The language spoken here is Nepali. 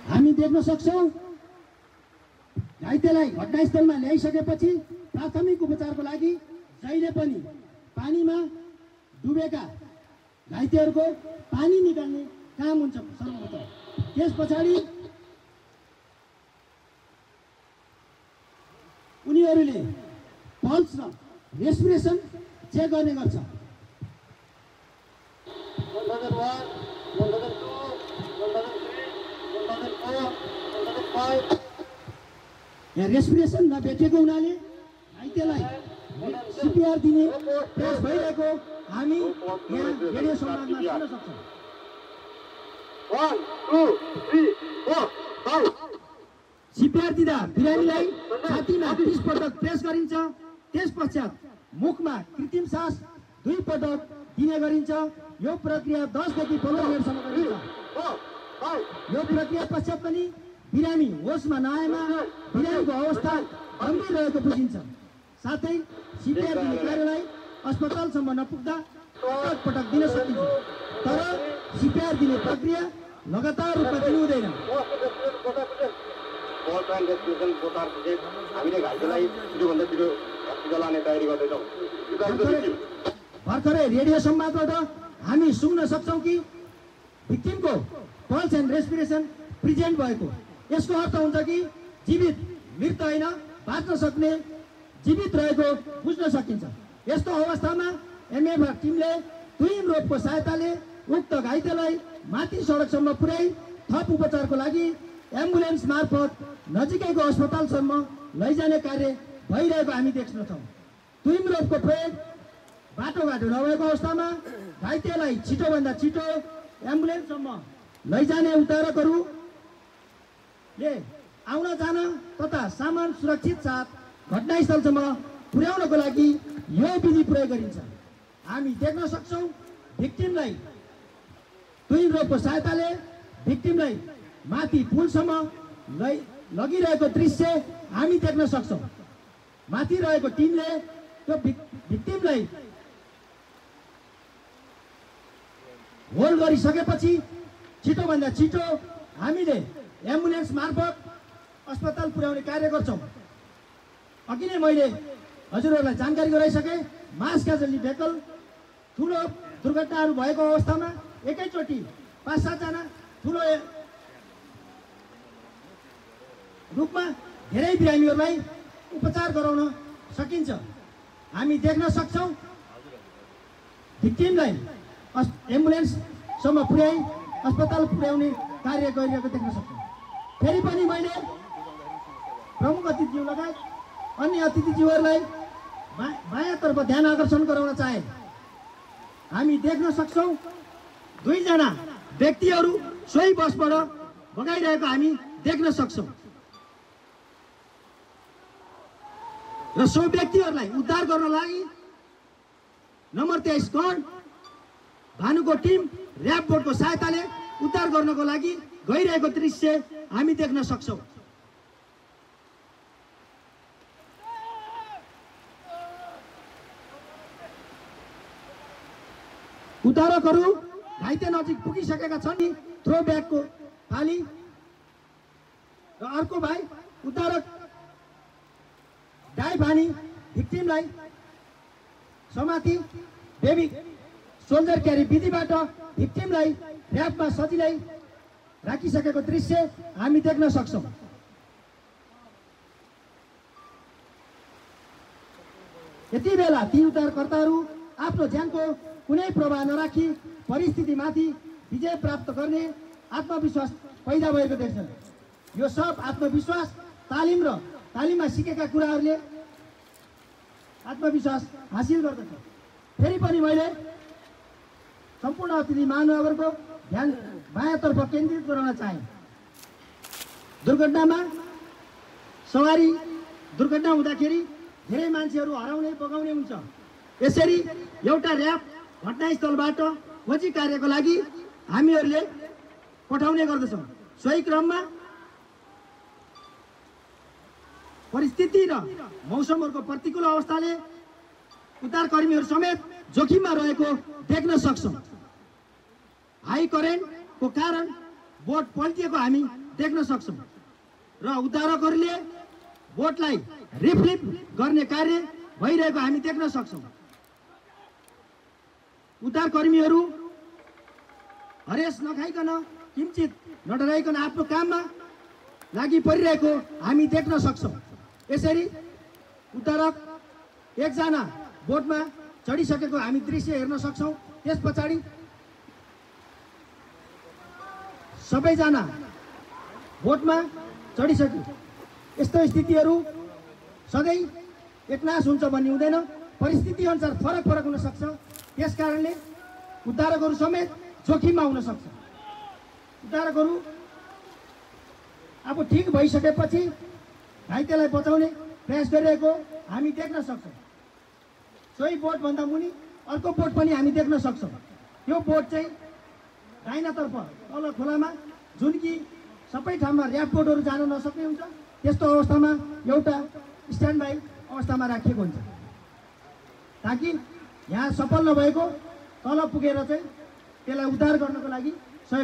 हामी देख्न सक्छौं घाइतेलाई घटनास्थलमा ल्याइसकेपछि प्राथमिक उपचारको लागि जहिले पनि पानीमा डुबेका घाइतेहरूको पानी निकाल्ने काम हुन्छ सर्वप्रथम। त्यसपछि उनीहरूले पल्स र रेस्पिरेसन चेक गर्ने गर्छ। यहाँ रेस्पिरेसन नभेटेको हुनाले घाइतेलाई सिपिआर दिने प्रयास भइरहेको हामी यहाँ रेडियो संवादमा सुन्न सक्छौँ। 1 2 3 4 5 सिपिआर दिँदा बिरामीलाई छातीमा 30 पटक प्रेस गरिन्छ। त्यसपश्चात मुखमा कृत्रिम सास 2 पटक दिने गरिन्छ। यो प्रक्रिया 10 देखि 15 मिनेटसम्म गरिन्छ। यो प्रक्रिया पश्चात पनि बिरामी होसमा नआएमा बिरामीको अवस्था गम्भीर रहेको बुझिन्छ। साथै सिपिआर दिने कार्यलाई अस्पतालसम्म नपुग्दा पटक दिन सकिन्छ। तर सिपिआर दिने प्रक्रिया लगातार रूपमा दिनु हुँदैन। हामीले घाइतेलाई छिटोभन्दा छिटो हस्पिटल लाने तयारी गर्दैछौँ। भर्खरै रेडियो संवादबाट हामी सुन्न सक्छौँ कि भिक्टिमको पल्स एन्ड रेस्पिरेसन प्रेजेन्ट भएको। यसको अर्थ हुन्छ कि जीवित मृत होइन, बाँच्न सक्ने जीवित रहेको बुझ्न सकिन्छ। यस्तो अवस्थामा एमएफआर टिमले ट्विन रोपको सहायताले उक्त घाइतेलाई माथि सडकसम्म पुर्याई थप उपचारको लागि एम्बुलेन्स मार्फत नजिकैको अस्पतालसम्म लैजाने कार्य भइरहेको हामी देख्छौँ। ट्विन रोपको प्रयोग बाटोघाटो नभएको अवस्थामा घाइतेलाई छिटोभन्दा छिटो एम्बुलेन्ससम्म लैजाने उद्धारकहरूले आउन जान तथा सामान सुरक्षित साथ घटनास्थलसम्म पुर्याउनको लागि यो विधि प्रयोग गरिन्छ। हामी देख्न सक्छौँ भिक्टिमलाई ट्विन रोपको सहायताले भिक्टिमलाई माथि पुलसम्म लगिरहेको दृश्य हामी देख्न सक्छौँ। माथि रहेको टिमले त्यो भिक्टिमलाई होल्ड गरिसकेपछि छिटोभन्दा छिटो हामीले एम्बुलेन्स मार्फत अस्पताल पुर्याउने कार्य गर्छौँ। अघि नै मैले हजुरहरूलाई जानकारी गराइसकेँ। मास क्याजुअल्टी भेहिकल ठुलो दुर्घटनाहरू भएको अवस्थामा एकैचोटि 5-7 जना ठुलो रूपमा धेरै बिरामीहरूलाई उपचार गराउन सकिन्छ। हामी देख्न सक्छौँ भिक्टिमलाई एम्बुलेन्ससम्म पुर्याई अस्पताल पुर्याउने कार्य गरिरहेको देख्न सक्छौँ। फेरि पनि मैले प्रमुख अतिथिज्यू लगायत अन्य अतिथिज्यूहरूलाई बायाँतर्फ ध्यान आकर्षण गराउन चाहे। हामी देख्न सक्छौँ 2 जना व्यक्तिहरू सोही बसबाट बगाइरहेको हामी देख्न सक्छौँ र सो व्यक्तिहरूलाई उद्धार गर्न लागि नम्बर 23 गण भानुको टिम र्याब बोर्डको सहायताले उद्धार गर्नको लागि गइरहेको दृश्य हामी देख्न सक्छौँ। उद्धारकहरू घाइते नजिक पुगिसकेका छन्। थ्रो ब्यागको फाली र अर्को भाइ उद्धारक डाइ फानी भिक्टिमलाई समाति बेबी सोल्जर क्यारी विधिबाट भिक्टिमलाई र्याबमा सजिलै राखिसकेको दृश्य हामी देख्न सक्छौँ। यति बेला ती उद्धारकर्ताहरू आफ्नो ज्यानको कुनै प्रभाव नराखी परिस्थितिमाथि विजय प्राप्त गर्ने आत्मविश्वास पैदा भएको देख्छन्। यो सब आत्मविश्वास तालिममा सिकेका कुराहरूले आत्मविश्वास हासिल गर्दछ। फेरि पनि मैले सम्पूर्ण अतिथि महानुभावहरूको ध्यान बायाँतर्फ केन्द्रित गराउन चाहे। दुर्घटना हुँदाखेरि धेरै मान्छेहरू हराउने बगाउने हुन्छ। यसरी एउटा र्याब घटनास्थलबाट खोजी कार्यको लागि हामीहरूले पठाउने गर्दछौँ। सोही क्रममा परिस्थिति र मौसमहरूको प्रतिकूल अवस्थाले उद्धारकर्मीहरू समेत जोखिममा रहेको देख्न सक्छौँ। हाई करेन्टको कारण बोट पल्टिएको हामी देख्न सक्छौँ र उद्धारकहरूले बोटलाई रिफ्लिप गर्ने कार्य भइरहेको हामी देख्न सक्छौँ। उद्धारकर्मीहरू हरेस नखाइकन किंचित नडराइकन आफ्नो काममा लागि परिरहेको हामी देख्न सक्छौँ। यसरी उद्धारक एकजना बोटमा चढिसकेको हामी दृश्य हेर्न सक्छौँ। त्यस पछाडि सबैजना बोटमा चढिसक्यो। यस्तो स्थितिहरू सधैँ एकनाश हुन्छ भन्ने हुँदैन, परिस्थिति अनुसार फरक फरक हुन सक्छ। त्यस कारणले उद्धारकहरू समेत जोखिममा हुन सक्छ। उद्धारकहरू अब ठिक भइसकेपछि घाइतेलाई बचाउने प्रयास गरिरहेको हामी देख्न सक्छौँ। सोही बोटभन्दा मुनि अर्को बोट पनि हामी देख्न सक्छौँ। त्यो बोट चाहिँ दाहिनातर्फ तल खोलामा, जुन कि सबै ठाउँमा ऱ्याप बोटहरू जान नसक्ने हुन्छ। त्यस्तो अवस्थामा एउटा स्ट्यान्ड बाई अवस्थामा राखिएको हुन्छ ताकि यहाँ सफल नभएको तल पुगेर चाहिँ त्यसलाई उद्धार गर्नको लागि सहयोग